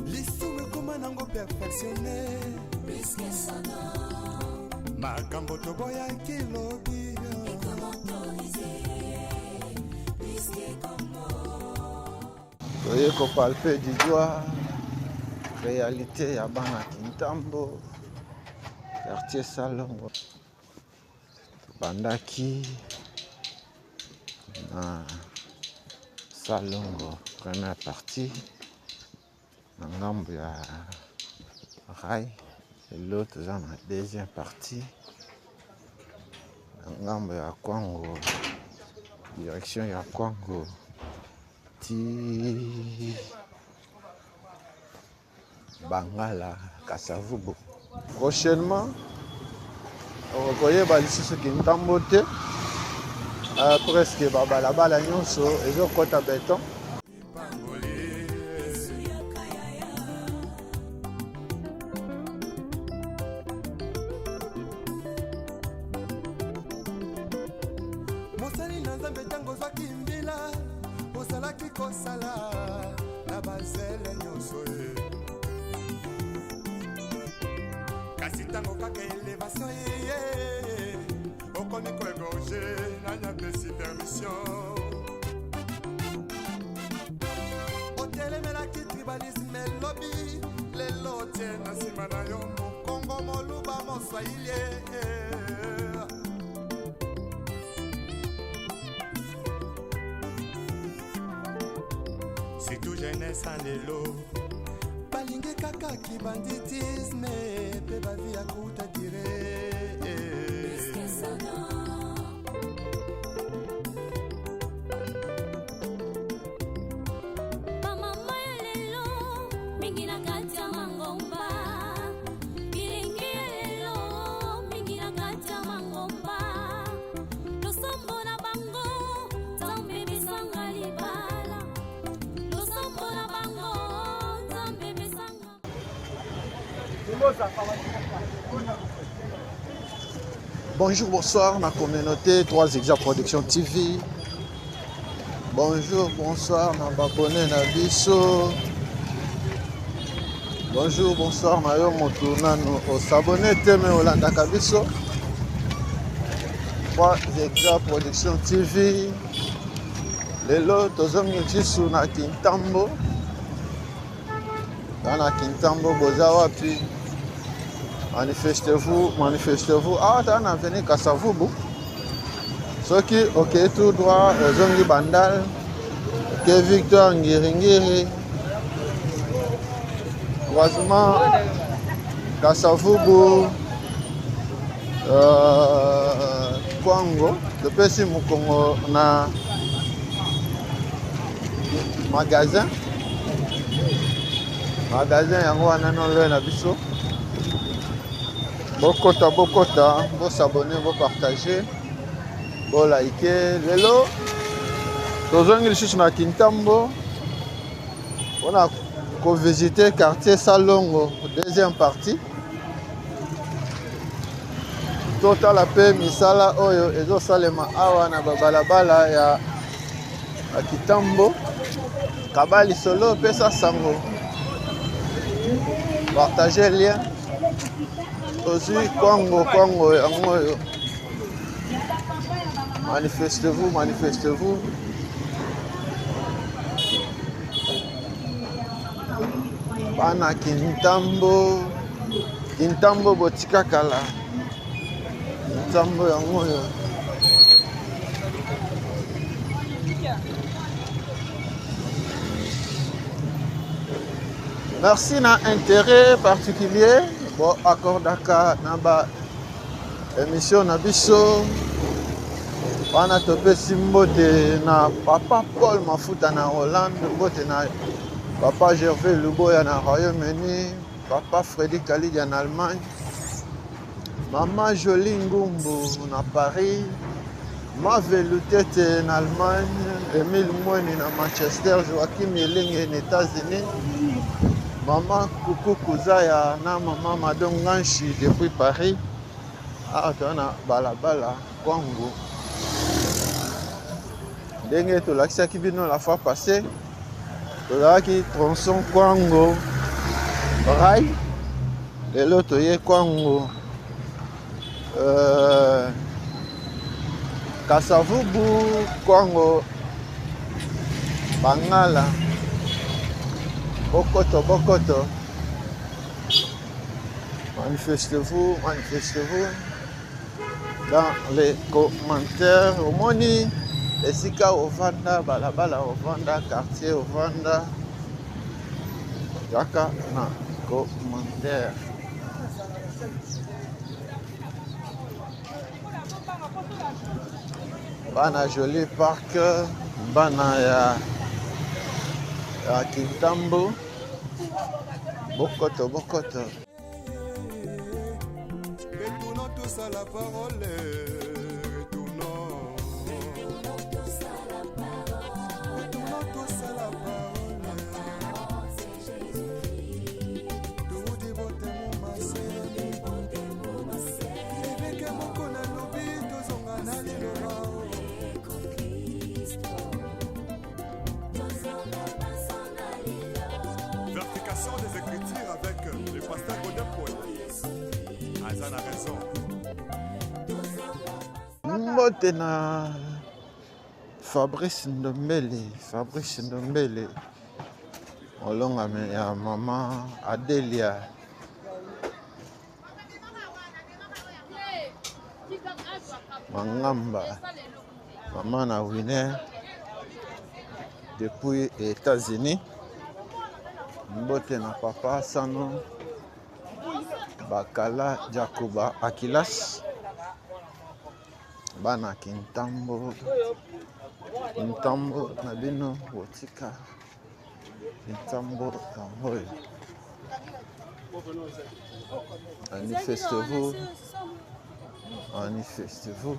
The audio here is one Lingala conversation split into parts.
Lisumu ekoma nango perfectionne makambo toboyaki lobi. Toye kopalpe du doigt réalité ya bana Kintambo, quartier Salongo. Tobandaki na Salongo première partie na ngambo ya rail, lelo toza na deuxième partie na ngambo ya Kwango, direction ya Kwango ti Bangala Kasavubu. Prochainement okoyeba lisusu Kintambo te, presque babalabala nyonso ezokɔta beton. Mosali na Nzambe, ntango ozwaki mbila, ozalaki kosala na bazele nyonso ye. Kasi ntango kaka elevation eye, okomi koegorge. Nani apesi permission? Otelemelaki tribalisme elobi, lelo otie na nsima na yo mokongo, moluba, moswahili. Surtout jeunesse ya lelo balingi kaka kibanditisme mpe bavi ya kuta dire. Bamama ya lelo mingi na kati ya mangomba, bilenge ya lelo mingi na kati ya mangomba, losambo na bango Nzambe besanga libala, losambo na bango Nzambe besanga. Bonjour, bonsoir, ma communauté 3 Exa Production TV. Bonjour, bonsoir, na babone na biso. Bonjour, bonsoir, na yo motu nanu osabone te me olandaka biso. 3 Exa Production TV. Lelo tozongi lisusu na Kintambo. Bana Kintambo boza wapi? Manifestez-vous, manifestez-vous. Ah, t'as na avenue Kasavubu. Soki okei tout droit, ozongi Bandal, oke Victor Ngiringiri, croisement Kasavubu, Kwango, topesi mokongo na magasin. Magasin yango wana noloe na biso. Bokota, bokota, bosabone, bopartage, bolike. Lelo tozongi lisusu na Kintambo mpona kovisite quartier Salongo deuxième partie. Totala mpe misala oyo ezosalema awa na babalabala ya Kitambo. Kaba lisolo, pesa sango, partage lien. Tozwi Kwango, Kwango yango oyo. Manifestez-vous, manifestez-vous. Bana Kintambo, Kintambo botika kala. Kintambo yango oyo. Merci na intérêt particulier bo accordaka na ba émission na biso wana. Topesi mbote na papa Paul Mafuta na Hollande, mbote na papa Gervais Luboya na Royaume-Uni, papa Freddy Kalidia na Allemagne. Mama Jolie Ngumbu na Paris, Mave Lutete na Allemagne, Emile Mweni na Manchester, Joachim Elenge na États-Unis, Mama Kuku Kuzaya na Mama Mado Nganshi depuis Paris. Awa toza na balabala Kwango. Ndenge tolakisaki bino la fois passée, tozalaki tronçon Kwango rail, lelo toye Kwango Kasavubu, Kwango Bangala, Bokoto Bokoto. Manifestez-vous, manifestez-vous dans les commentaires. Omoni esika ovanda, balabala ovanda, quartier ovanda, yaka na commentaire. Bana Joli Park, bana ya Kintambo, bokoto bokoto. Retournons tous à la parole, retournons. Retournons tous à la parole. Toudi botemu mase. Ebeke moko nalobi tozonga na liloba. Vérification des Écritures avec le pasteur Godin Paul. Aza na raison. Mbote na Fabrice Ndombele, Fabrice Ndombele, olongame ya mama Adelia. Mangamba, mama na Winner depuis États-Unis. Mbote na papa Sano Bakala Jacoba Akilas, bana Kintambo, Kintambo na bino botika Kintambo yango oyo. Manifestez-vous, manifestez-vous.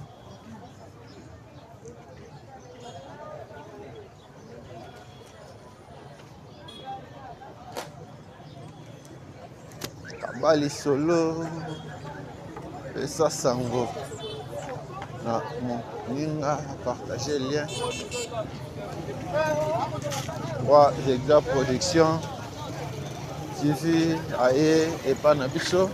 Kaba lisolo, pesa sango na moninga, partager lien. 3 Hexa Production TV aye epa na biso.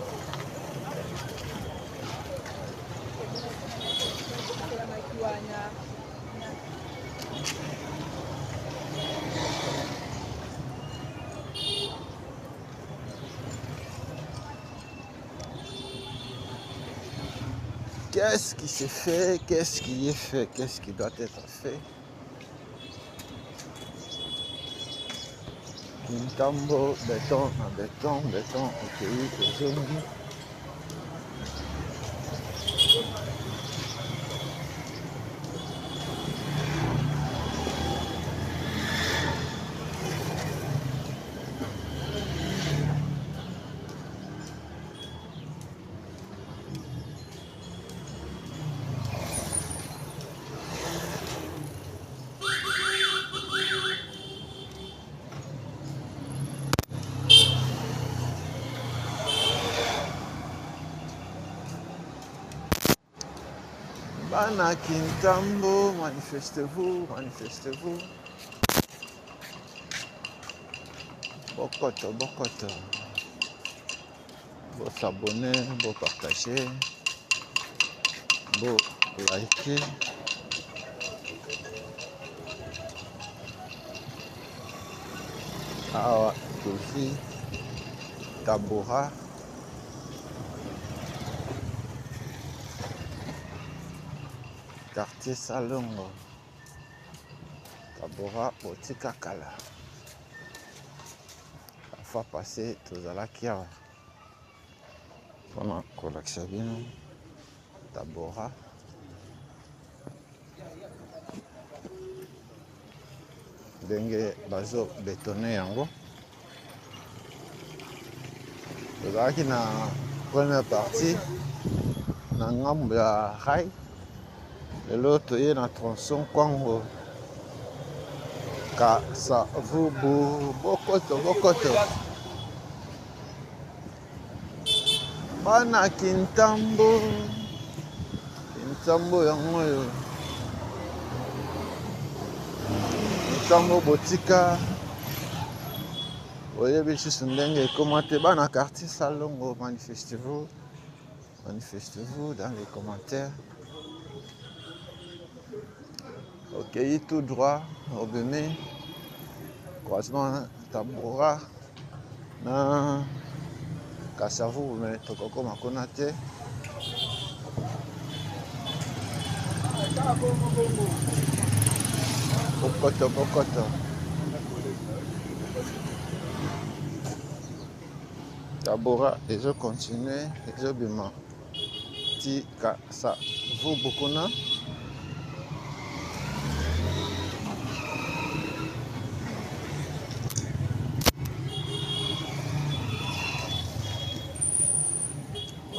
Qu'est-ce qui se fait? Qu'est-ce qui est fait? Qu'est-ce qui doit être fait? Kintambo, béton na béton, béton okei ozongi. Bana Kintambo, manifestez-vous, manifestez-vous. Bokoto, bokoto. Bo s'abonner, bo partager, bo liker. Awa tozwi Tabora. Quartier Salongo. Tabora botika kala. La fois passée tozalaki awa mpona kolakisa bino Tabora. Ndenge bazo betone yango. Tozalaki na première partie. na ngambo ya rail. Lelo toye na tronçon Kwango Kasavubu. Bokoto bokoto. Bana Kintambo, Kintambo yango oyo. Kintambo botika oyebi lisusu ndenge ekoma te. Bana quartier Salongo, manifestez-vous, manifestez-vous dans les commentaires. Okei tout droit, obimi croisement Tabora na Kasavubu, mais tokokoma kuna te. Bokoto bokoto. Tabora ezo continuer, ezobima ti Kasavubu kuna.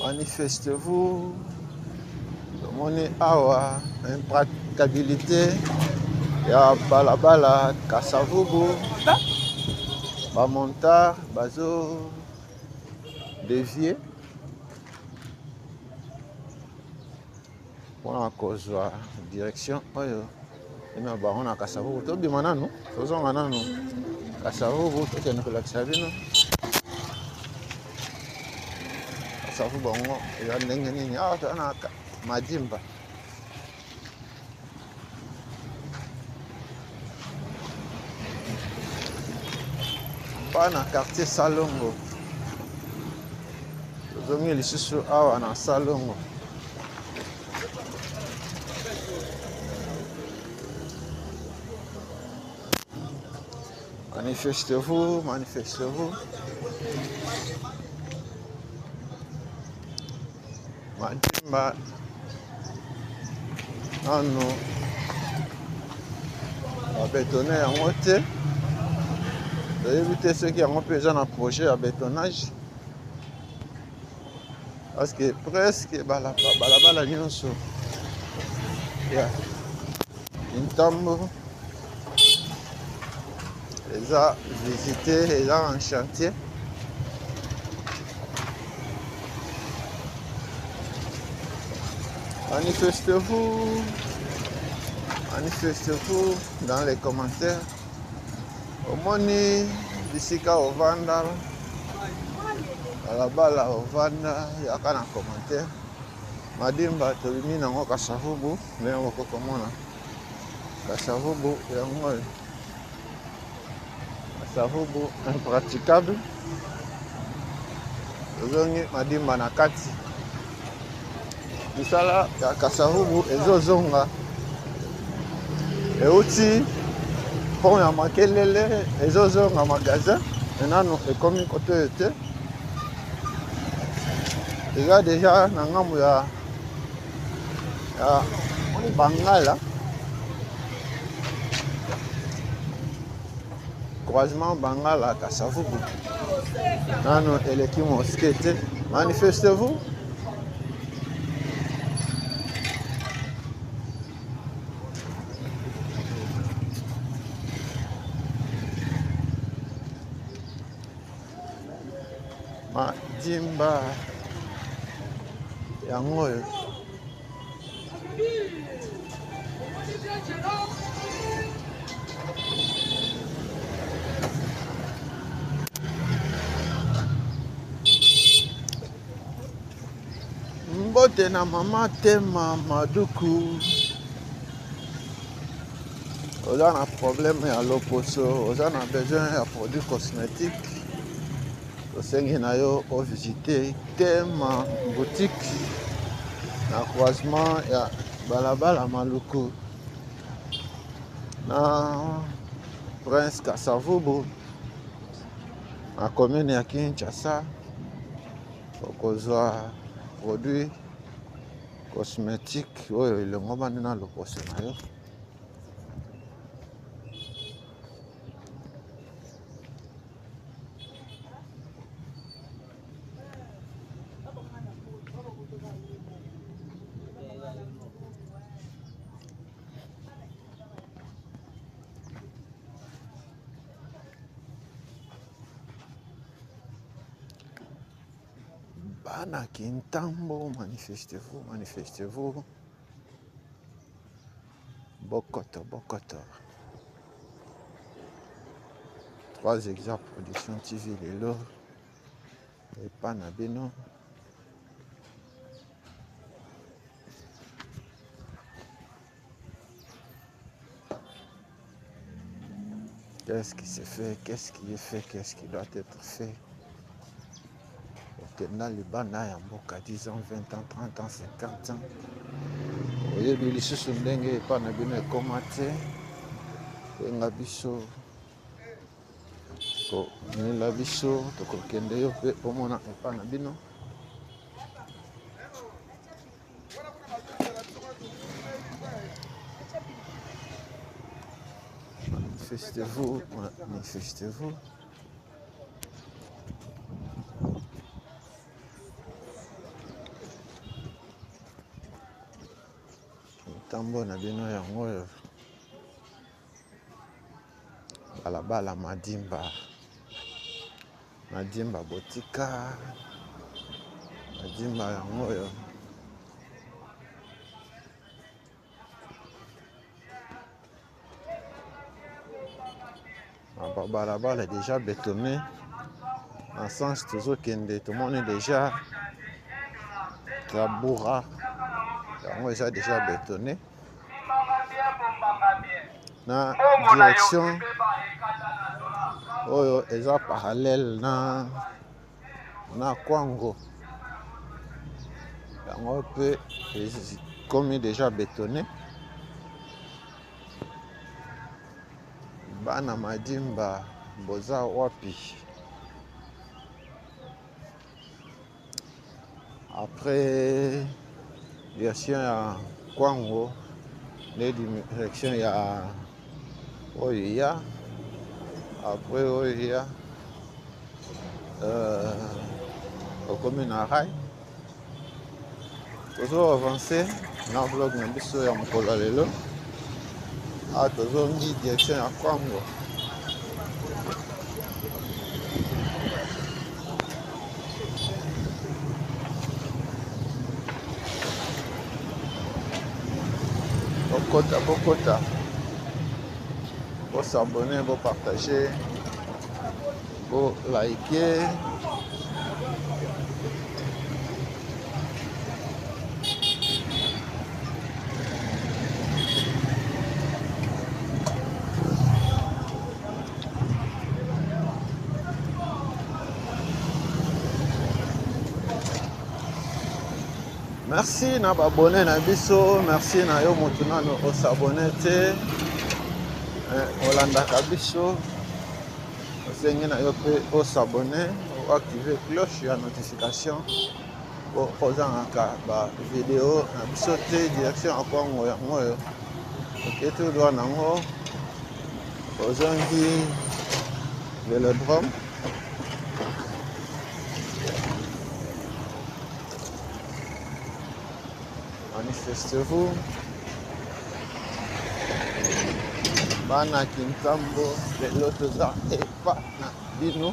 Manifestez-vous. Tomoni awa impraticabilité ya balabala Kasavubu. Ba montard bazo dévier mpona kozwa direction oyo ena bango na Kasavubu. Tobima nanu, tozonga nanu Kasavubu, tokende kolakisa bino Kasavubu yango eza ndenge nini. Awa toza na Madimba. Bana quartier Salongo, tozongi lisusu awa na Salongo. Manifestez-vous, manifestez-vous. Madimba nanu babetone yango te, toyebi te soki yango mpe eza na projet ya betonnage, parce que presque balabala nyonso ya Kintambo eza visité, eza en chantier. Manifestez-vous, manifestez-vous dans les commentaires. Omoni bisika ovanda, balabala ovanda, yaka na commentaire. Madimba tobimi nango Kasavubu, ndenge bokoki komona Kasavubu yango oyo. Kasavubu impraticable. Tozongi Madimba na kati. Misala ya Kasavubu ezozonga, euti pont ya Makelele, ezozonga magasin nanu ekomi kote oyo te. Eza deja na ngambo ya Bangala, croisement Bangala Kasavubu, nanu eleki mosquée te. Manifestez-vous. Madimba yango oyo. Mbote na mama Tema Maduku, oza na problème ya loposo, oza na besoin ya produit cosmétique, tosengi na yo ovisite Tema boutique na croisement ya balabala Maluku na Prince Kasavubu na commune ya Kinshasa. Okozwa produit cosmétique oyo elongobani na loposo na yo. Bana Kintambo, manifestez-vous, manifestez-vous. Bokoto, bokoto. 3 Exa Production TV lelo epa na bino. Qu'est-ce qui se fait? Qu'est-ce qui est fait? Qu'est-ce qui doit être fait? Okenda libanda ya mboka 10 ans, 20 ans, 30 ans, 50 ans. Oyebi lisusu ndenge epa na bino ekoma te. Benga biso, komela biso, tokokende yo mpe omona epa na bino. Manifestez-vous, manifestez-vous. Ntambo na bino yango oyo balabala Madimba, Madimba botika Madimba yango oyo. Balabala déjà bétonné na sens tozokende, tomoni déjà Tabora yango eza déjà bétonné na direction oyo eza parallèle na Kwango, yango mpe ekomi déjà bétonné. Bana Madimba boza wapi? Après direction ya Kwango nde direction ya oyo ya après oyo ya okomi na rail. Tozo avancer na vlog na biso ya mokolo ya lelo. Awa tozongi direction ya Kwango. Bokota, bokota, bosabone, bopartage, bolike. Merci na babone na biso, merci na yo motu nano osabone te, olandaka biso, osengi na yo mpe osabone, oactive cloche ya notification po ozangaka ba video na biso te. Direction ya Kwango yango oyo, oke tout droit nango, ozongi velodrome. Manifestez-vous. Bana Kintambo, lelo toza epa na bino.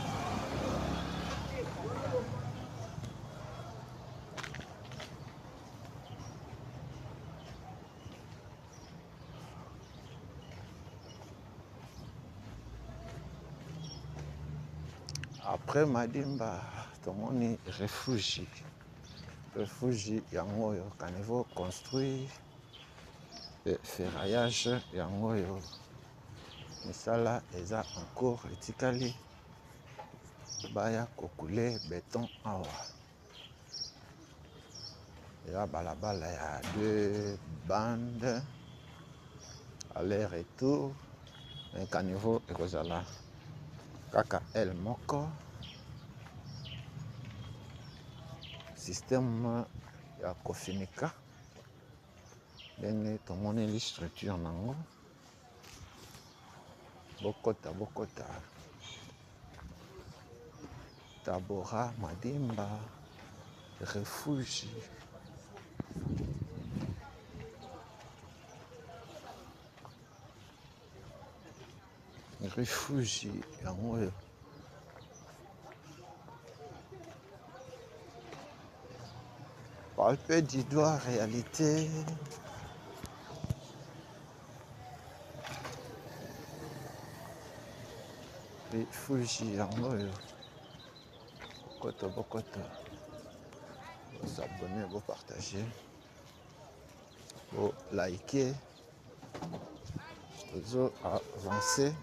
Après Madimba, tomoni refuge. Refuge yango oyo, caniveau construit, et ferraillage yango oyo, misala eza en cours, etikali baya kokule béton awa. Eza balabala ya 2 bandes aller-retour, un caniveau ekozala kaka L moko. Système ya kofinika ndenge tomoneli structure nango. Bokota, bokota. Tabora, Madimba, refuge. Refuge yango oyo. Palpe du doigt réalité. Refuge yango oyo. Bokoto bokoto. Bosabone, bopartage, bolike. Tozo avancer.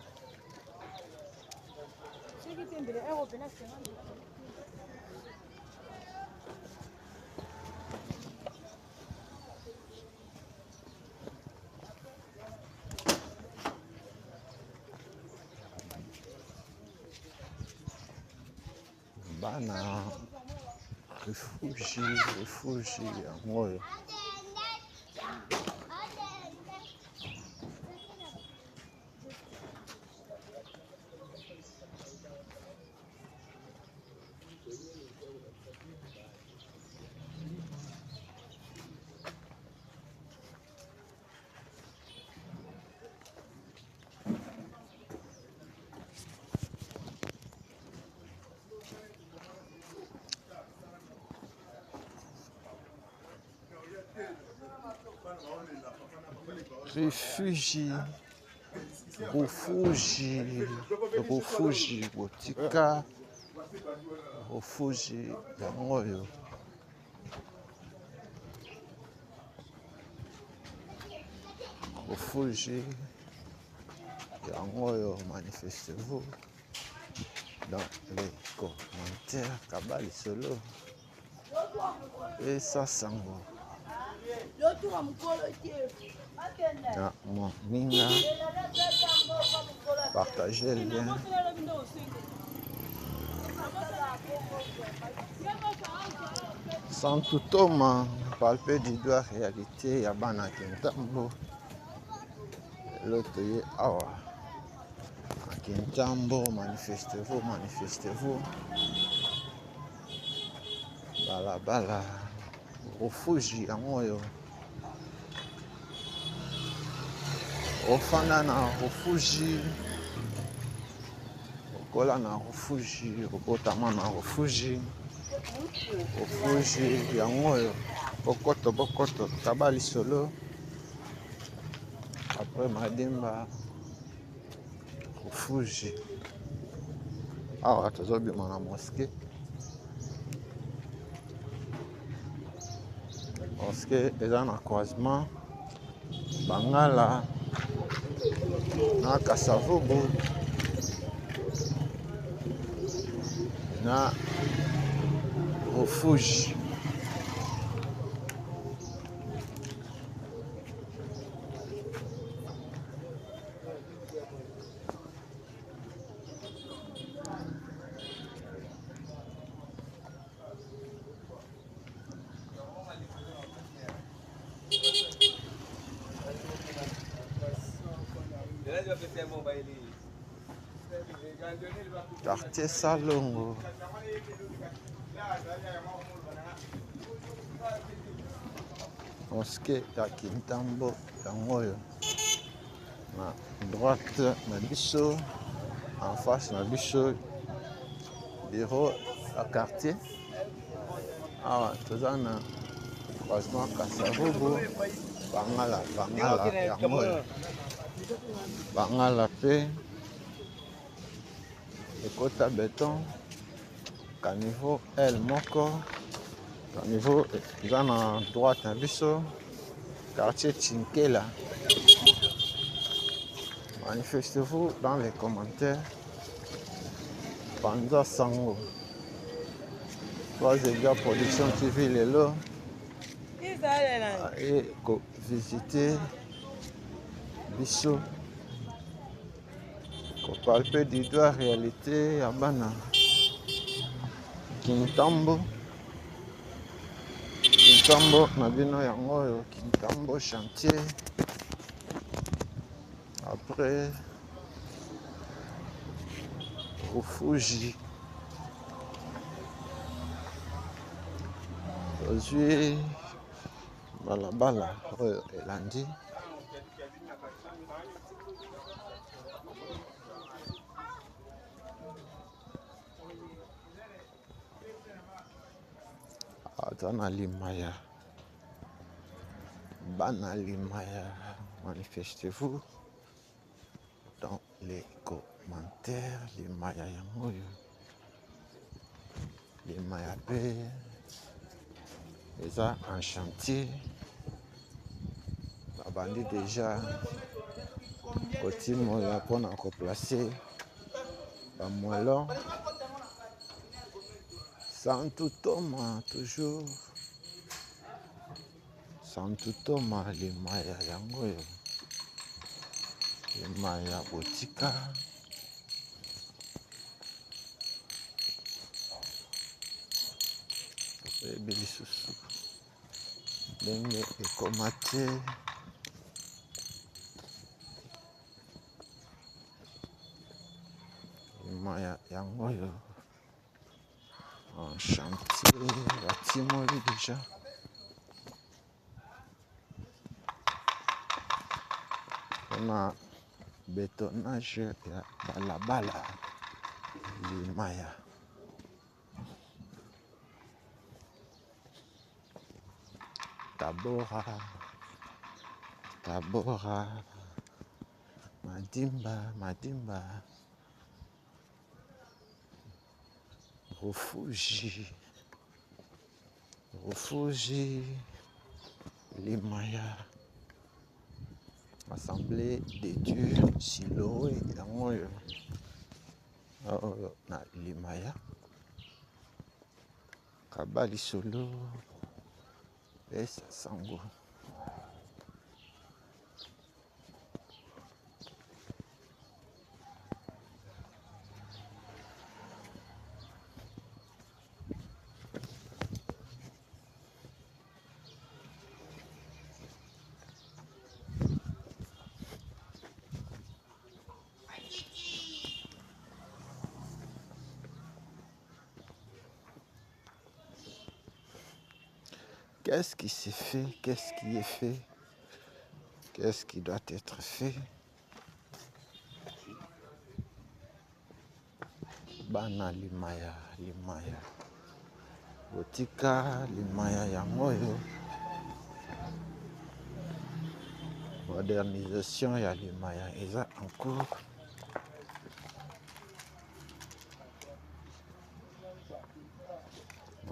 Bana refuge, refuge yango oyo. Refuge, refuge, refuge botika refuge yango oyo. Refuge yango oyo, manifestez-vous dans les commentaires. Kaba lisolo esa sango na moninga, partager le lien. Santu Toma, palpe du doigt réalité ya bana Kintambo. Lelo toye awa na Kintambo, manifestez-vous, manifestez-vous. Balabala refuge yango oyo. Ofanda na refuge, okola na refuge, obotama na refuge. Refuge yango oyo. Bokoto bokoto, kaba lisolo. Après Madimba, refuge. Awa tozobima na mosquée. Mosquée eza na croisement Bangala na Kasavubu na refuge. Quartier Salongo. Mosquée ya Kintambo yango oyo na droite na biso, en face na biso bureau ya quartier. Awa toza na croisement Kasavubu, Bangala, Bangala yango oyo. Bangala pe ekota beton, caniveau L moko, caniveau eza na droite na biso, quartier Tshinkela. Manifestez-vous dans les commentaires. Panza sango. Trois Ega Production TV lelo. Et ko visiter biso. Ko palper du doigt réalité ya bana Kintambo. Kintambo na bino yango oyo, Kintambo chantier. Après Rufuji tozwi balabala oyo elandi. Aza na limaya. Bana Limaya, manifestez-vous dans les commentaires. Limaya yango oyo, Limaya mpe eza en chantier, babandi deja kotimola mpona koplace ba moellon. Santu Toma toujours, Santu Toma Limaya yango oyo, Limaya botika. Oyebi lisusu ndenge ekoma te. Limaya yango oyo en chantier, batimoli deja. Mpona betonnage ya balabala Limaya. Tabora, Tabora, Madimba, Madimba, Rufuji, Rufuji, Limaya, Assemblée de Dieu, Siloé, yango oyo oyo na Limaya, kaba lisolo, pesa sango. Qu'est-ce qui s'est fait? Qu'est-ce qui est fait? Qu'est-ce qui doit être fait? Bana Limaya, Limaya, botika Limaya yango oyo, modernisation ya Limaya eza en cours.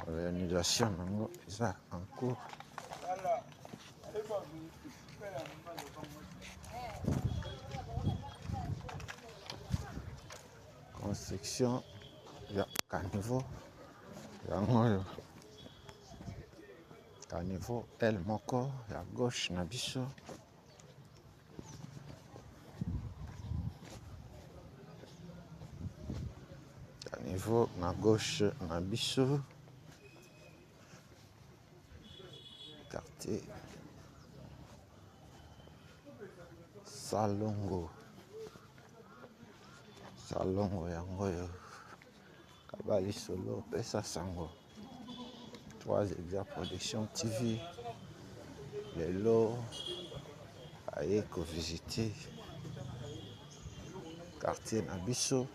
Modernisation yango eza en cours. Construction ya caniveau yango oyo, caniveau L moko ya gauche na biso. Caniveau na gauche na biso, quartier Salongo, Salongo yango oyo, kaba lisolo pesa sango. 3 Exa Production TV lelo aye kovisite quartier na biso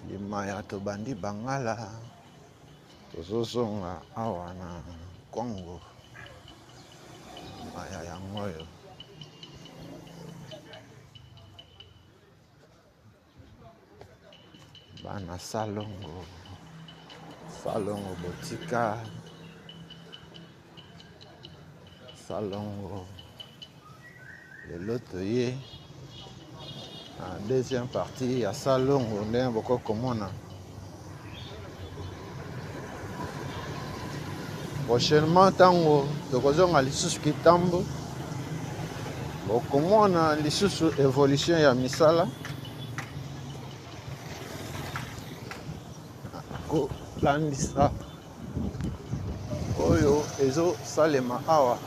Limaya. Tobandi Bangala, tozozonga awa na Congo. Limaya yango oyo, bana Salongo, Salongo botika Salongo. Lelo toye na deuxième partie ya Salongo, ndenge bokoki komona. Prochainement ntango tokozonga lisusu Kitambo, bokomona lisusu evolution ya misala kolandisa oyo ezosalema awa.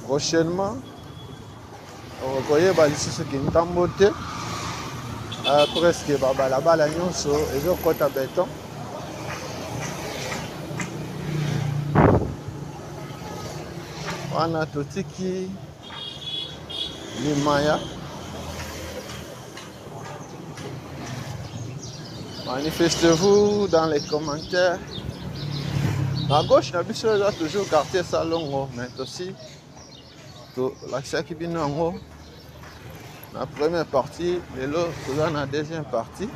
Prochainement okoyeba lisusu Kintambo te, presque babalabala nyonso ezokɔta beton. Wana totiki Limaya. Manifestez-vous dans les commentaires. Na gauche na biso eza toujours quartier Salongo, mais aussi tolakisaki bino yango na première partie, lelo toza na deuxième partie.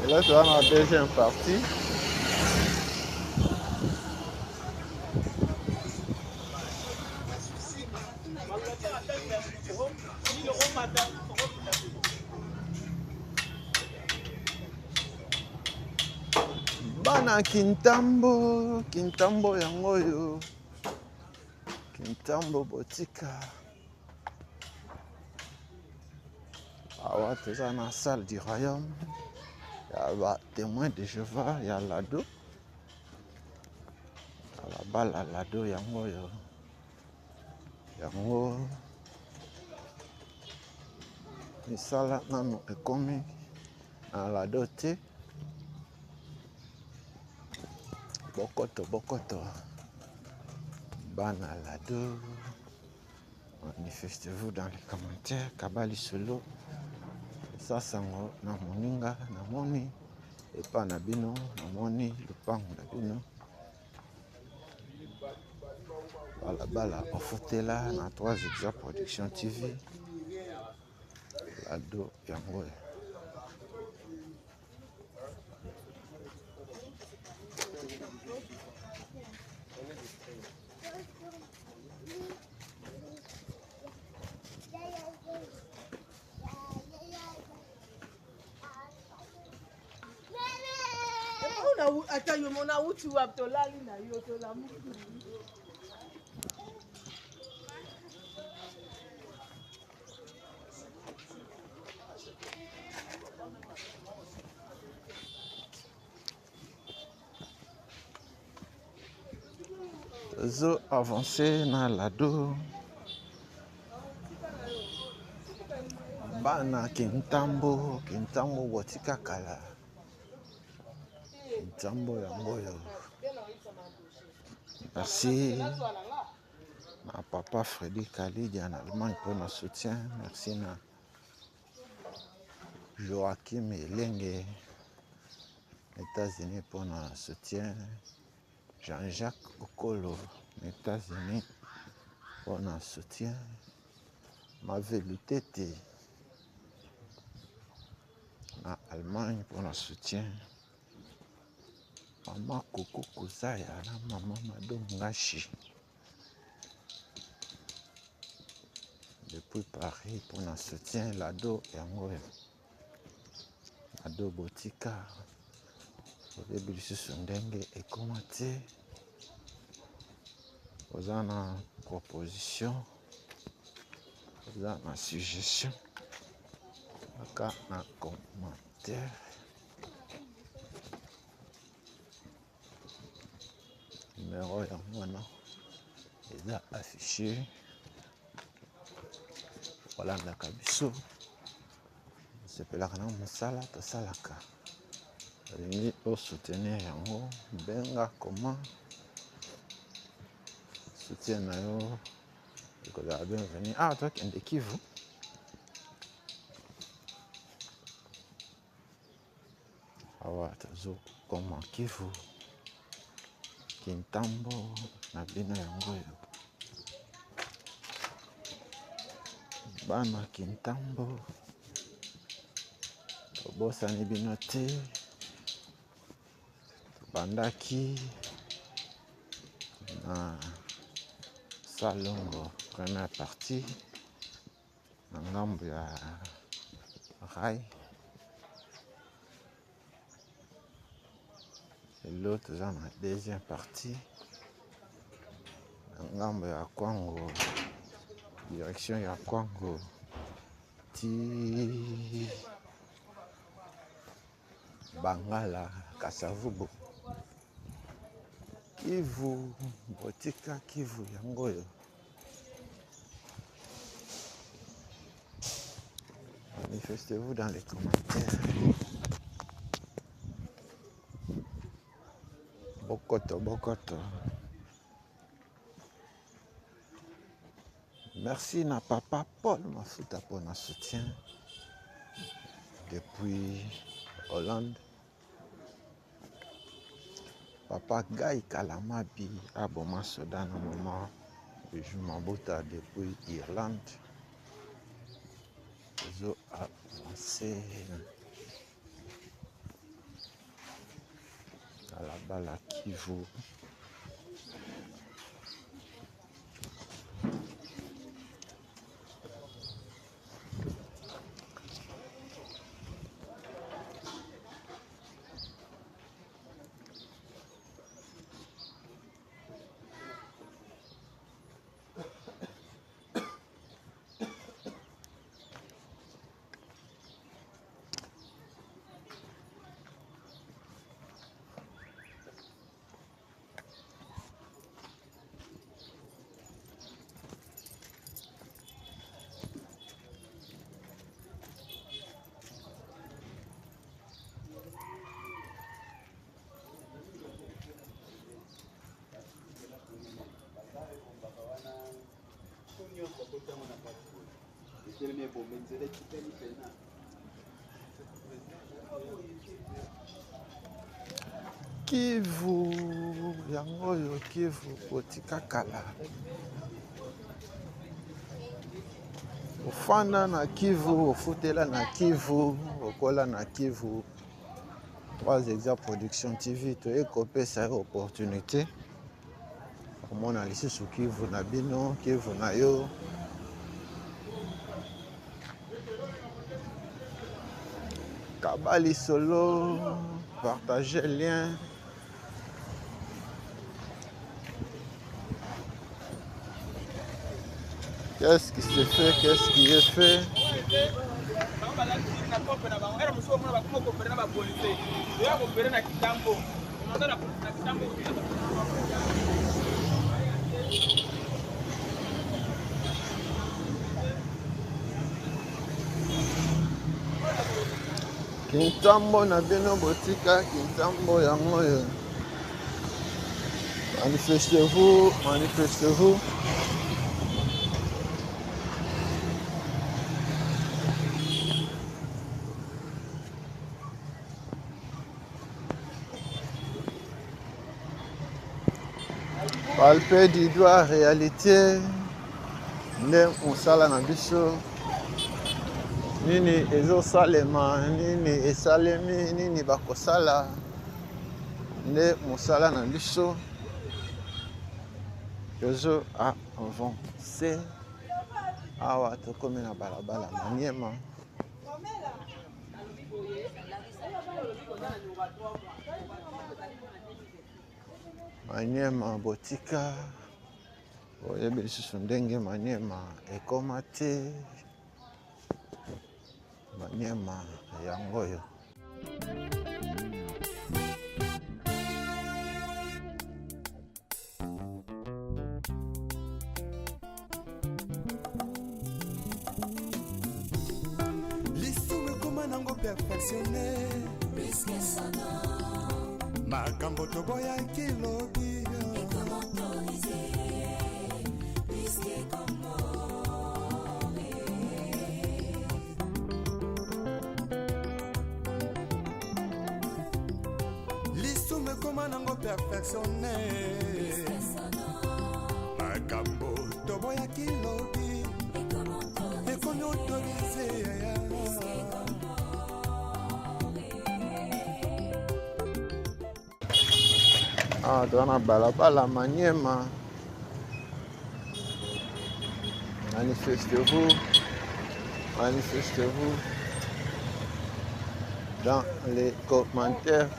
Lelo toza na deuxième partie. Bana Kintambo, Kintambo yango oyo, Kintambo botika. Awa toza na salle du royaume ya ba témoins de Jéhovah ya Lado. Balabala Lado yango oyo. Yango misala nanu ekomi na Lado te. Bokoto bokoto bana Lado. Manifestez-vous dans les commentaires. Kaba lisolo sasango na moninga namoni epa na bino namoni lupango na bino balabala ofutela na 3 Exa Production TV Lado yango oyo. Ata yo mona uti wapi tolali na yo tolamuki. Tozo avancer na Lado. Bana Kintambo, Kintambo botika kala. Kintambo yango oyo. Merci na papa Freddy Kalidia na Allemagne pour na soutien. Merci na Joachim Elenge États-Unis pour na soutien. Jean-Jacques Okolo États-Unis pour na soutien. Mavelu Tete na Allemagne pour na soutien. Mama Koko Kozaya na mama Mado Ngashi depuis Paris pour na soutien. Lado yango oyo. Lado botika oyebi lisusu ndenge ekoma te. Oza na proposition, oza na suggestion, kaka na commentaire. Numéro yango wana eza affiché. Olandaka biso, osepelaka na mosala tosalaka, olingi osoutenir yango, benga koma soutien na yo ekozala bienvenu. Ah, tokende Kivu. Awa tozokoma Kivu, Kintambo na bino yango oyo. Bana Kintambo tobosani bino te, tobandaki na Salongo première partie na ngambo ya rail. Lelo toza na deuxième partie na ngambo ya Kwango, direction ya Kwango ti Bangala Kasavubu. Kivu botika Kivu yango oyo. Manifestez-vous dans les commentaires. Bokoto bokoto. Merci na papa Paul Mafuta mpo na soutien depuis Hollande. Papa Guy Kalamabi aboma soda na maman Bijou Mabuta depuis Irlande. Ezo avancer balabala Kivu. Kivu yango oyo Kivu botika kala ofanda na Kivu ofutela na Kivu okola na Kivu 3 Exa Production TV toye kopesa yo opportunité omona lisusu Kivu na bino Kivu na yo kaba lisolo partage lien Qu'est-ce qui se fait? Qu'est-ce qui est fait? Kintambo na bino botika kintambo yango oyo. Manifestez-vous, manifestez-vous. Palper du doigt réalité nde mosala na biso nini ezosalema nini esalemi nini bakosala nde mosala na biso tozo avance awa tokomi na balabala Maniema. Maniema botika oyebi lisusu ndenge Maniema ekoma te. Maniema yango oyo. Lisumu ekoma nango perfectionne makambo toboyaki lobi. Lisumu ekoma nango perfectionne makambo toboyaki lobi ekomi autorise. Awa toza na balabala Maniema. Manifestez-vous, manifestez-vous dans les commentaires.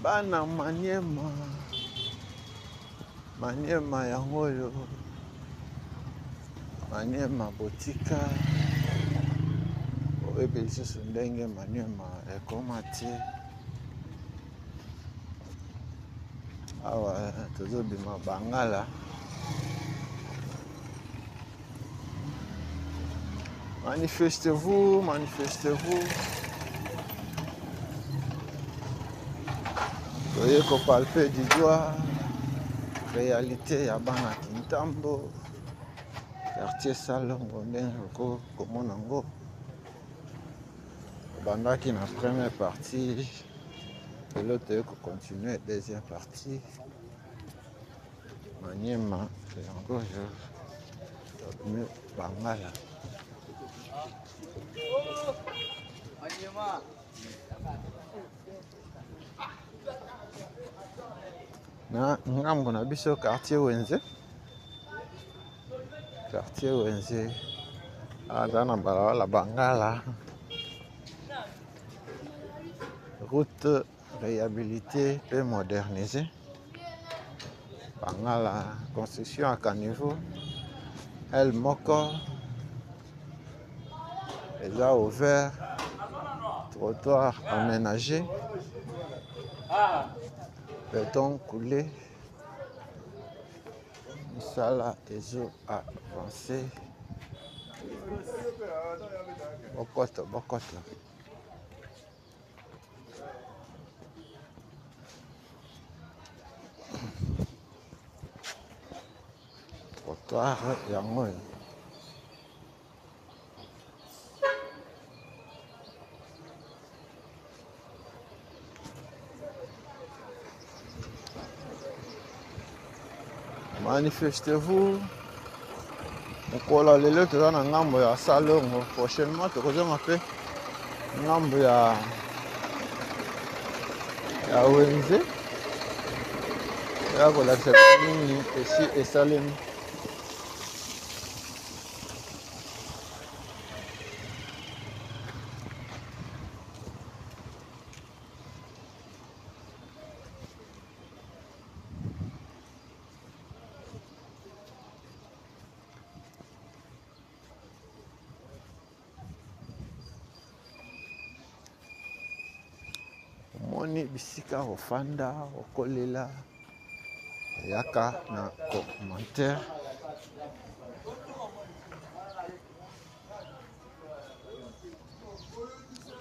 Bana Maniema, Maniema yango oyo, Maniema botika oyebi lisusu ndenge Maniema ekoma te. Awa tozobima Bangala. Manifestez-vous, manifestez-vous. Toye kopalpe du doigt réalité ya bana Kintambo, quartier Salongo ndenge oko komona yango. Obandaki na première partie, lelo toye kocontinue deuxième partie. Maniema yango oyo tobimi bangala. Na ngambo na biso quartier wenze, quartier wenze aza na balabala bangala, route réhabilité mpe modernisé. Bangala construction ya caniveau aile moko eza ouvert, trottoir aménagé, béton coulé, misala ezo avance. Bokoto bokoto. Trottoir yango oyo. Manifestez-vous. Mokolo ya lelo toza na ngambo ya Salongo, prochainement tokozonga mpe ngambo ya ya wenze ya kolakisa nini esi esalemi. Omoni bisika ofanda okolela, yaka na commentaire.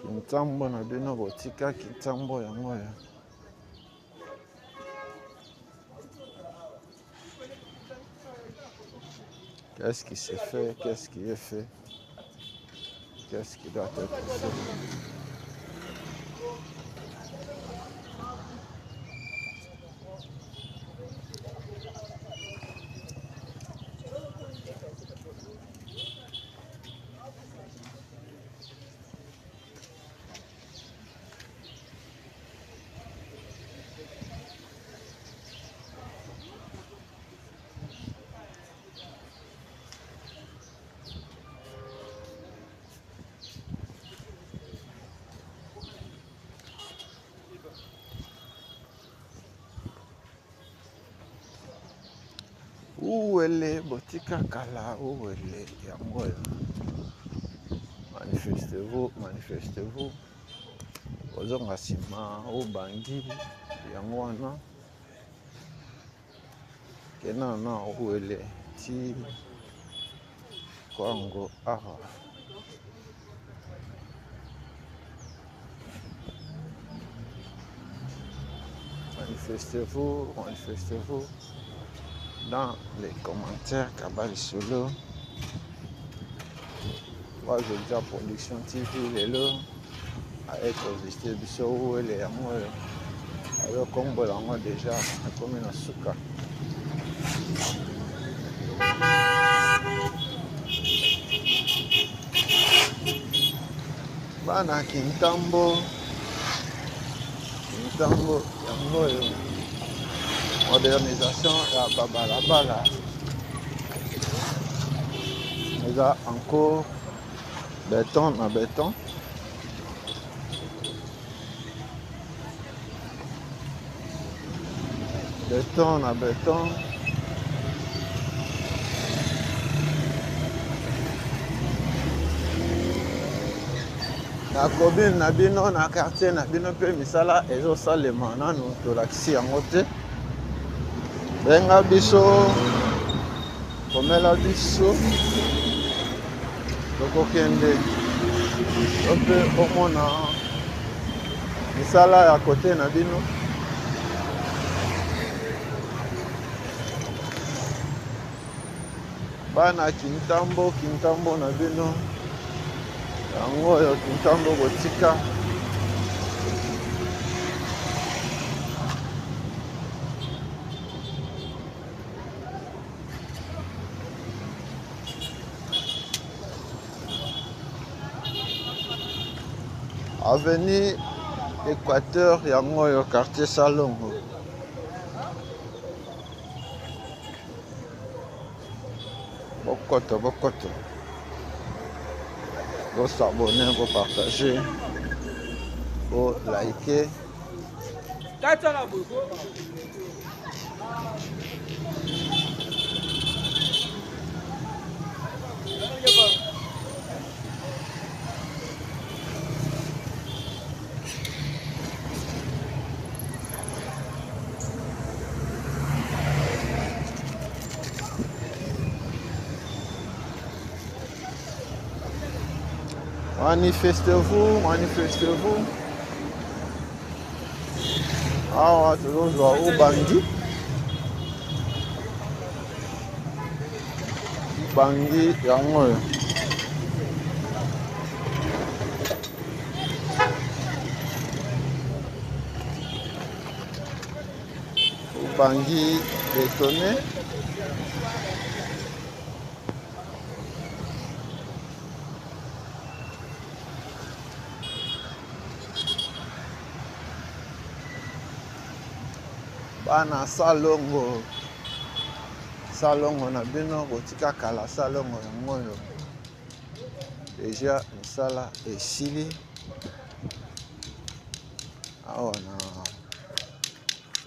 Kintambo na bino botika kintambo yango oyo. Qu'est-ce qui se fait? Qu'est-ce qui est fait? Qu'est-ce qui doit être fait? Uwele botika kala uwele yango oyo. Manifestez-vous, manifestez-vous. Ozonga nsima obangi yango wana kena na uwele ti kwango awa. Manifestez-vous, manifestez-vous dans les commentaires. Kabal Solo, 3 Oldia Production TV, lelo aye kovisite biso uwele yango oyo azokombola yango deja akomi na suka. Bana Kintambo, Kintambo yango oyo modernisation ya babalabala eza en cours, beton na beton. Beton na beton. Na commune na bino, na quartier na bino mpe misala ezosalema nanu tolakisi yango te. Benga biso, komela biso, tokokende to mpe omona misala ya kote na bino. Bana Kintambo, Kintambo na bino yango oyo Kintambo botika. Avenue Équateur yango oyo quartier Salongo. Bokoto bokoto. Bo s'abonner, bo partager, bo liker. Manifestez-vous, manifestez-vous. Awa tozozwa Ubangi. Ubangi yango oyo. Ubangi bétonné. Bana salongo, salongo na bino botika kala salongo yango oyo deja misala esili awa na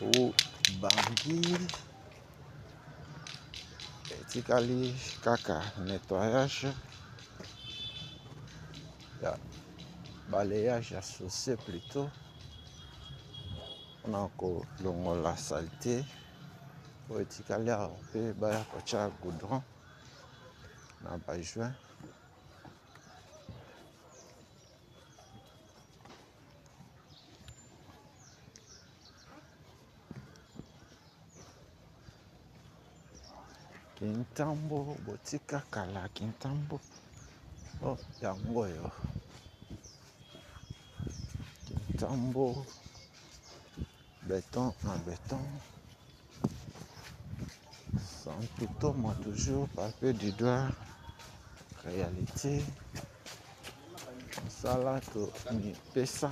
Ubangi etikali kaka nettoyage ya balayage ya sauce plutôt mpona kolongola salite oyo etikali awa mpe baya kotya goudron na ba juin. Kintambo botika kala Kintambo oh, yango oyo Kintambo beton na beton Santu Toma toujours palpe du doigt réalité mosala tomipesa.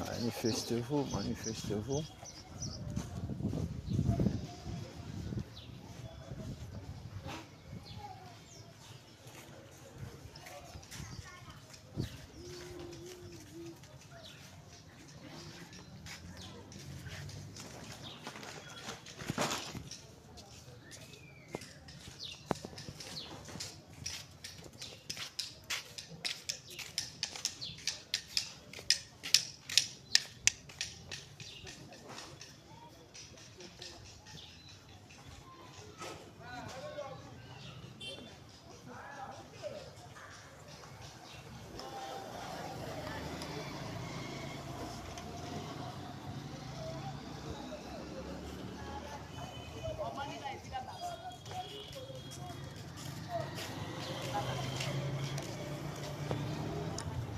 Manifestez-vous, manifestez-vous.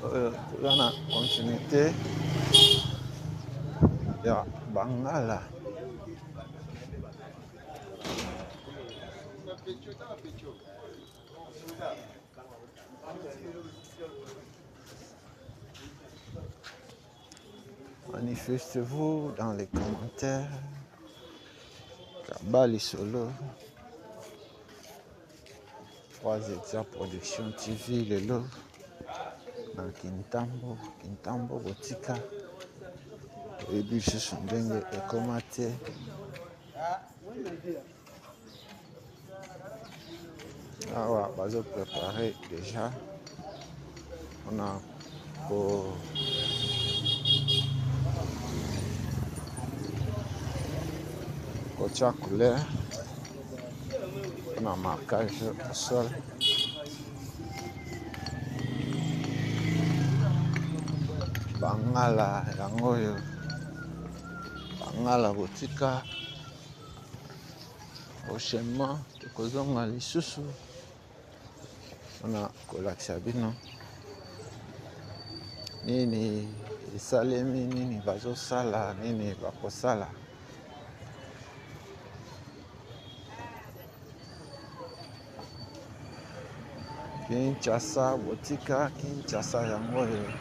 Oyo toza na continuité ya bangala. Manifestez-vous dans les commentaires. Kabali Solo. 3 Hectares Production TV lelo. Na Kintambo, Kintambo botika toyebi lisusu ndenge ekoma te. Awa bazo prepare deja mpona ko kotia couleur mpona marquage au sol. Bangala yango oyo, bangala botika prochainement tokozonga lisusu mpona kolakisa bino nini esalemi, nini bazosala, nini bakosala. Kinshasa botika Kinshasa yango oyo,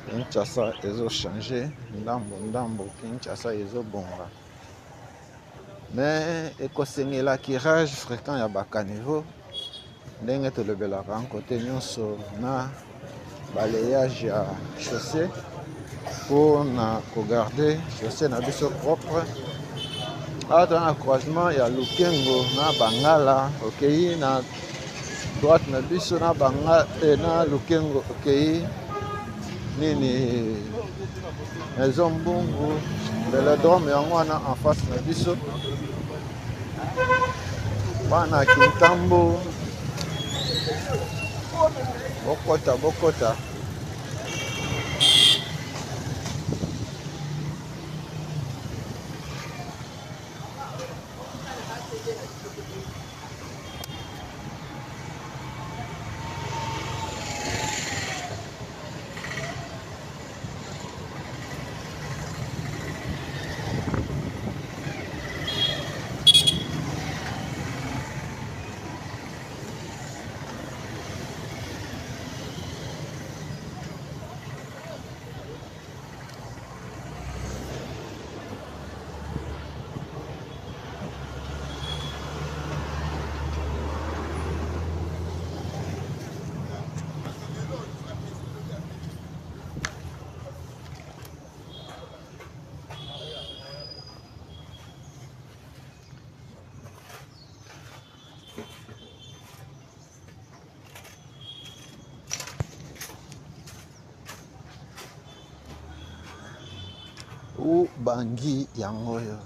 Kinshasa ezo change ndambo ndambo, Kinshasa ezobonga mais ekosengela curage fréquent ya ba caniveau ndenge tolobelaka kote nyonso na balayage ya chaussée mpo na kogarde chaussée na biso propre. Awa toza na croisement ya Lukengo na Bangala, okei na droite na biso na Bangala eh, na Lukengo okei nini Maison Mbungu velodrome yango wana en face na biso bana Kintambo bokota bokota. Ubangi yango oyo,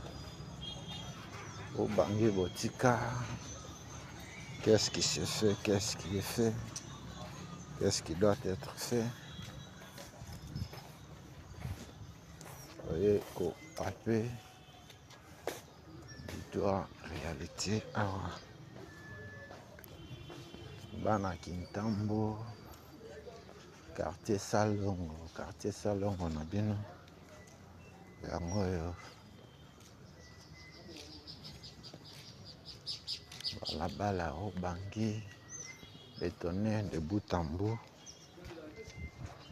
Ubangi botika, qu'est-ce qui se fait, qu'est-ce qui est fait, qu'est-ce qui doit être fait. Oye ko palpe victoire réalité awa bana Kintambo quartier Salongo, quartier Salongo na bino yango oyo balabala Ubangi bétonné de bout en bout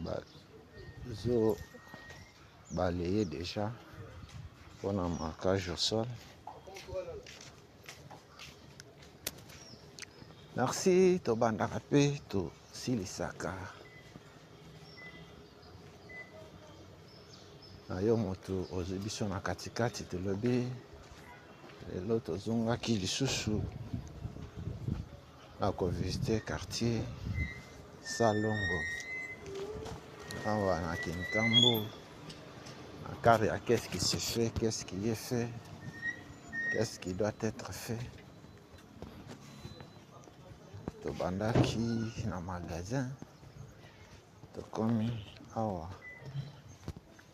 bazo balayer déjà mpona marquage au sol. Merci, tobandaka mpe tosilisaka na yo moto ozwi biso na katikati. Tolobi lelo tozongaki lisusu na kovisite quartier Salongo awa na Kintambo, na kare ya qu'est-ce qui se fait, qu'est-ce qui est fait, qu'est-ce qui doit être fait. Tobandaki na magasin, tokomi awa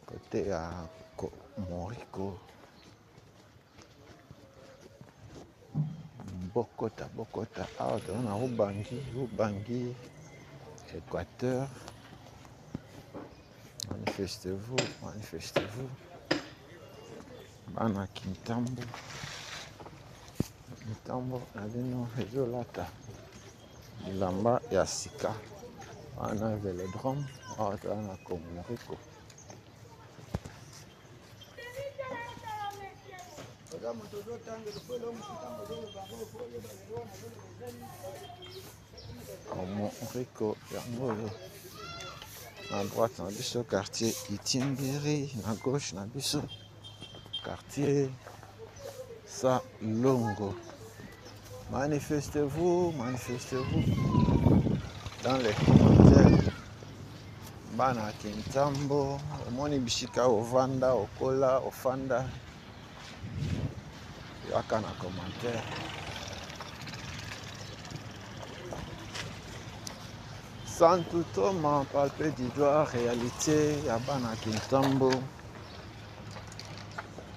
kote ya Moriko. Bokota bokota awa toza na Ubangi, Ubangi Équateur. Manifestez-vous, manifestez-vous bana Kintambo, Kintambo na bino ezolata bilamba ya sika wana velodrome. Awa toza na Komoriko. Komoriko yango oyo. Na droite na biso quartier Itimbiri, na gauche na biso quartier Salongo. Manifestez-vous, manifestez-vous dans les commentaires. Bana Kintambo, omoni bisika ovanda, okola, ofanda, yaka na commentaire. Santu Toma palpe du doigt réalité ya bana Kintambo.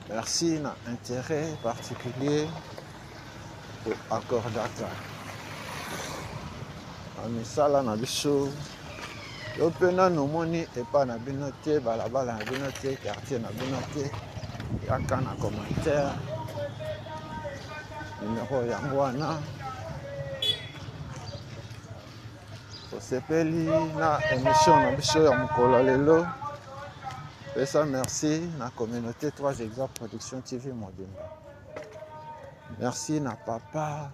Merci na intérêt particulier ko accordaka na misala na biso. Yo mpe nanu omoni epa na bino te, balabala na bino te, quartier na bino te, yaka na commentaire. Numero yango wana. Tosepeli na émission na biso ya mokolo ya lelo. Pesa merci na communauté 3 Exa Production TV mobimba. Merci na papa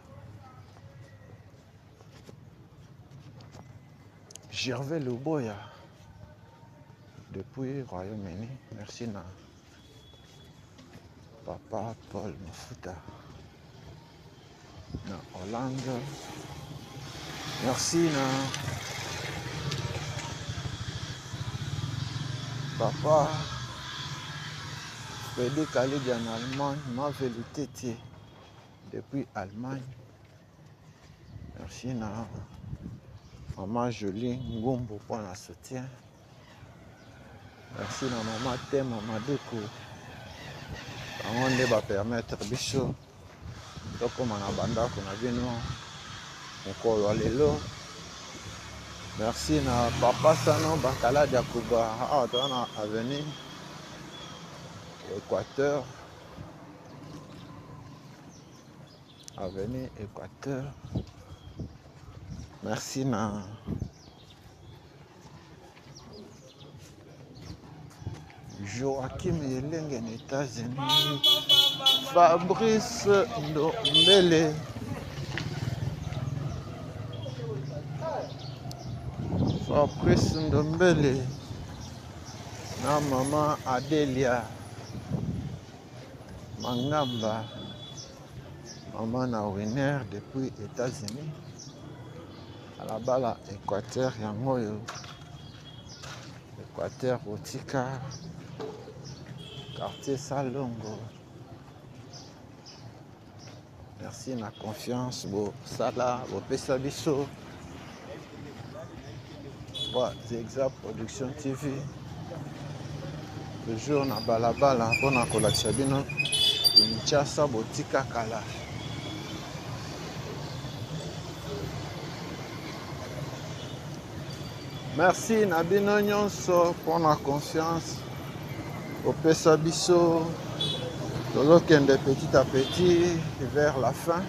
Gervais Luboya depuis Royaume-Uni. Merci na papa Paul Mafuta na Hollande. Merci na papa Freddy Kalidi en Allemagne, Maveli Tete depuis Allemagne. Merci na maman Jolie Ngumbu pour la soutien. Merci na maman Tema Maduku. Bango nde ba permettre biso tokoma na bandako na bino mokolo ya lelo. Merci na papa Sano Bakaladi ya Kuba awa toza na avenue Équateur, avenue Équateur. Merci na Joachim Yelenge na États-Unis, Fabrice Ndombele, Fabrice Ndombele na mama Adelia Mangamba, mama na Winner depuis États-Unis. Balabala Équateur yango oyo, Équateur botika quartier Salongo. Merci na confiance bosala bopesa biso ba Zexa Production TV toujours na balabala mpona kolakisa bino Kinshasa botika kala. Merci na bino nyonso mpona confiance opesa biso. Tozokende petit à petit vers la fin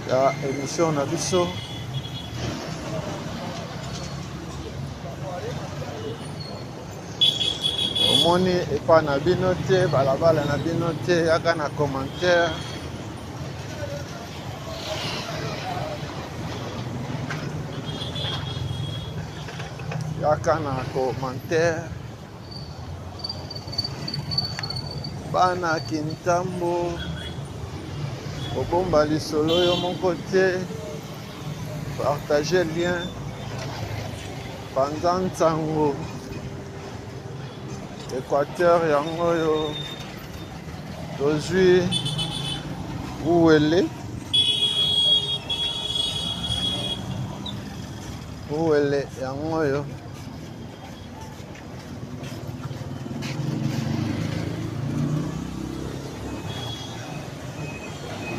ya émission na biso. Omoni epa na bino te, balabala na bino te, yaka na commentaire. Yaka na commentaire. Bana Kintambo, obomba lisolo yo moko te, partage lien, panza nsango. Équateur yango oyo tozwi Uwele, Uwele yango oyo.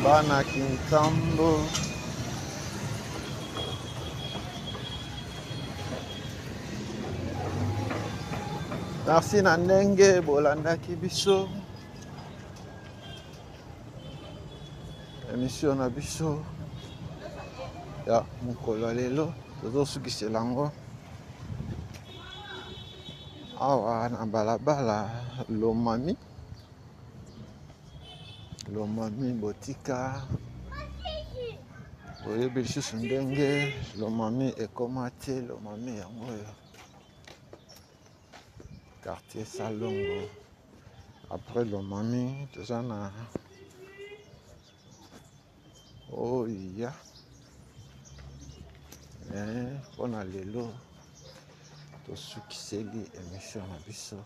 Bana Kintambo, merci na ndenge bolandaki biso émission na biso ya mokolo ya lelo. Tozosukisela yango awa na balabala Lomami, Lomami botika boyebi lisusu ndenge Lomami ekoma te. Lomami yango oyo. Quartier Salongo. Après Lomami, toza na oya eh, mpo na lelo tosukiseli émission na biso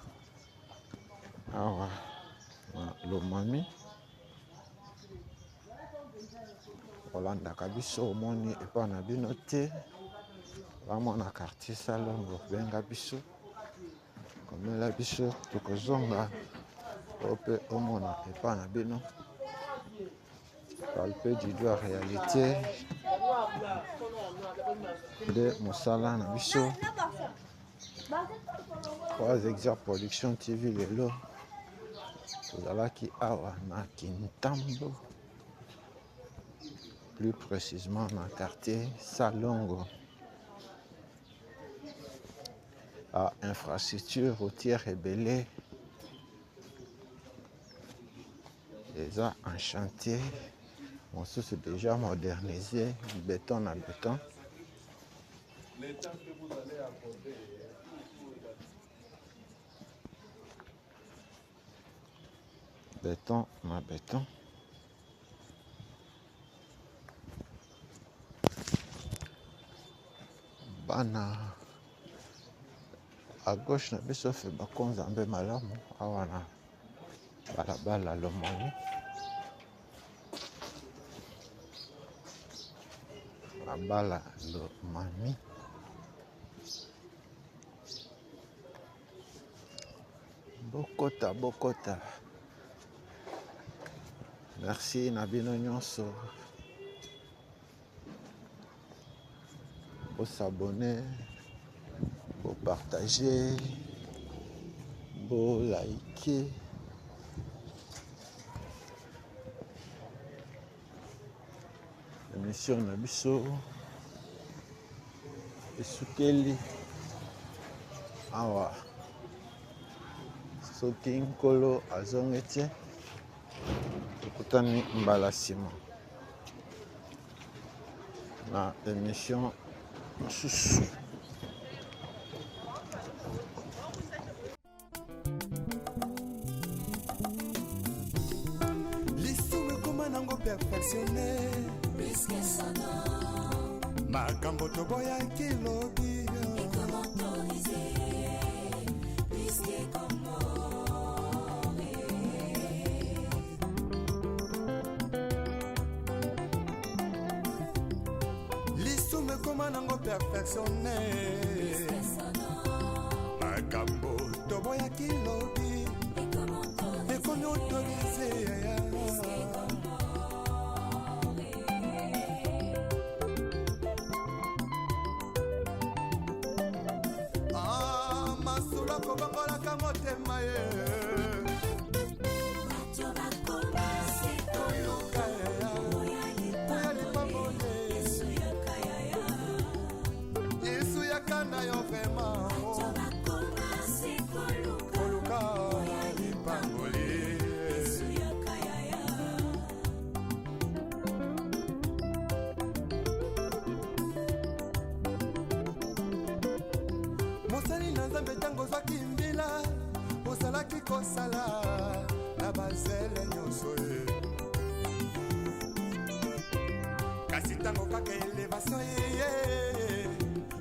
awa na Lomami. Olandaka biso omoni epai na bino te, bamona quartier Salongo, benga biso, komela biso, tokozonga o mpe omona epai na bino. Palpe du doigt réalité nde mosala na biso. 3 Exa Production TV lelo tozalaki awa na Kintambo, plus précisément na quartier Salongo. A infrastructure routière ebele eza en chantier, mosusu déjà modernisé, béton na béton. Béton na béton. Bana à gauche na biso fe bakonza mpe malamu awa na balabala Lomami. Balabala Lomami. Bokota, bokota. Merci na bino nyonso. Bosabone, bopartage, bolike. Émission na biso esukeli awa. Soki Nkolo azongi te, tokutani mbala nsima na émission mosusu. Lisumu ekoma nango perfectionne, makambo toboyaki lobi. Lisumu ekoma nango perfectionne, makambo toboyaki lobi ekomi autorise. Ah, masolo akobongolaka motema ye. Toluka oya lipamboli, Yesu yaka na yo vraiment. Koluka lipamboli. Mosali na Nzambe, ntango ozwaki mbila, ozalaki kosala na bazele nyonso ye. Kasi ntango kaka elevation eye,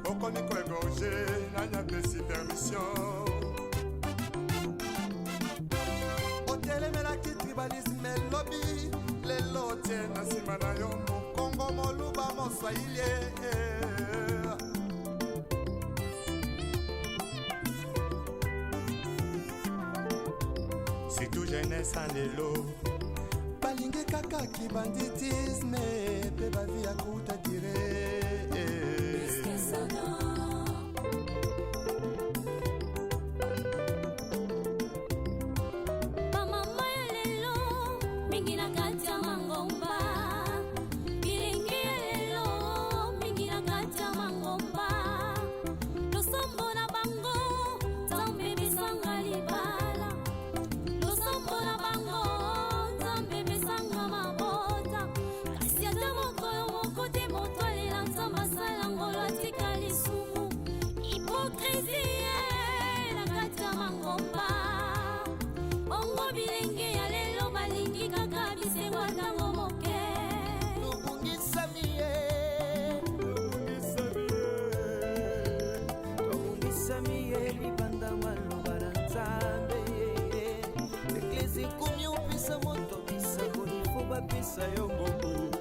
okomi koégorger. Nani apesi permission? Otelemelaki tribalisme elobi, lelo otie na nsima na yo Mokongo, Moluba, Moswahili. Surtout jeunesse ya lelo balingi kaka kibanditisme mpe bavie ya courte durée. Bamama ya lelo mingi na kati ya mangomba, bilenge ya lelo mingi na kati ya mangomba, losambo na bango Nzambe besanga libala, losambo na bango Nzambe besanga mabota, kasi ata mokolo moko te moto alela Nzambe asala ngolo atika lisumu. Libanda maloba na Nzambe. Eglise ekomi opesa moto bisakoli, fo bapesa yo mbongo.